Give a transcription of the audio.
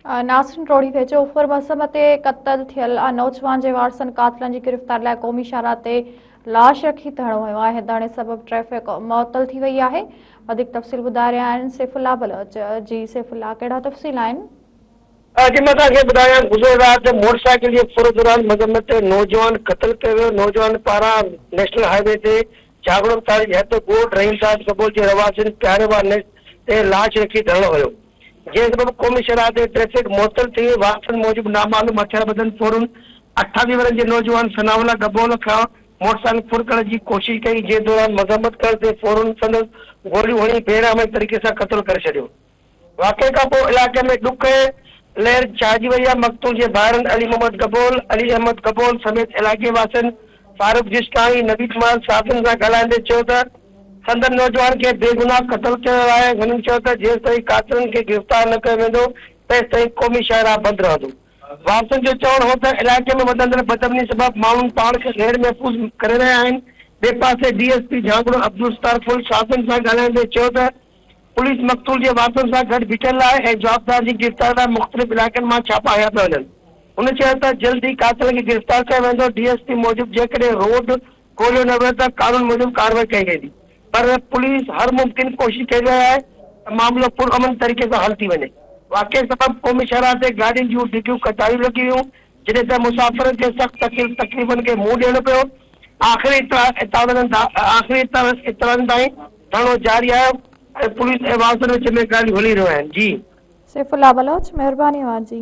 ناصرين روهڙي ويجهو ڦر مذمت تي قتل ٿيل نوجوان جي وارثن قاتلن جي گرفتاري لاء قومي شاهراهه تي لاش رکي ڌرڻو هنيو آهي. ڌرڻي سبب ٽريفڪ معطل ٿي وئي آهي. وڌيڪ تفصيل ٻڌائي رهيا آهن سيف الله بلوچ. جي سيف الله ڪهڙا تفصيل آهن؟ جي مان توهان کي ٻڌايان گذريل رات موٽر سائيڪل جي ڦر دوران مذمت تي نوجوان قتل ڪيو ويو. نوجوان پاران نيشنل هاء وي تي جهاڳڙو تاري جي حد ڳوٺ رحيم داد گبول جي رهواسين پياري وارنيس تي لاش رکي ڌرڻو هنيو. جنهن سبب قومي شاهراهه تي ٽريفڪ معطل ٿي وئي. وارثن موجب نامعلوم هٿياربندن ڦورن 28 ورهين جي نوجوان ثناء الله گبول کان موٽرسائيڪل ڦر ڪرڻ جي ڪوشش ڪئي، جنهن دوران مزاحمت ڪرڻ تي ڦورن سندس گوليون هڻي بيرحمي طريقي سان قتل ڪري ڇڏيو. واقعي کانپوء علائقي ۾ ڏک جي لهر ڇائجي وئي آهي. مقتول جي ڀائرن علي محمد گبول، علي احمد گبول سميت علائقي واسين فاروق جسڪاڻي، نويد مهر صحافين سان ڳالهائيندي چيو ته سندن نوجوان کي بيگناهه قتل ڪيو ويو آهي. هنن چيو ته جيستائين قاتلن کي گرفتار نه ڪيو ويندو تيستائين قومي شاهراهه بند رهندو. وارثن جو چوڻ هو ته علائقي ۾ وڌندڙ بدامني سبب ماڻهن پاڻ کي غير محفوظ ڪري رهيا آهن. ٻئي پاسي D S P Jhangro Abdul Sattar Phul صحافين سان ڳالهائيندي چيو ته پوليس مقتول جي وارثن سان گڏ بيٺل آهي ۽ جوابدار جي گرفتاري لاء مختلف علائقن مان ڇاپا هنيا پيا وڃن. هن چيو ته جلد ئي قاتلن کي گرفتار ڪيو ويندو. ڊي ايس پي موجب جيڪڏهن روڊ کوليو نه ويو ته قانون موجب ڪارروائي ڪئي ويندي پر پوليس هر ممڪن ڪوشش ڪري رهي آهي ته معاملو پرامن طريقي سان حل ٿي وڃي. واقعي سبب قومي شاهراهه تي گاڏين جون ڊگهيون قطاريون لڳي ويون جڏهن ته مسافرن کي سخت تڪليفن کي منهن ڏيڻو پيو. آخري آخري اطلاعن تائين ڌرڻو جاري آهي ۽ پوليس ۽ وارثن وچ ۾ ڳالهيون هلي رهيون آهن. جي. سيف الله بلوچ مهرباني اوهان جي.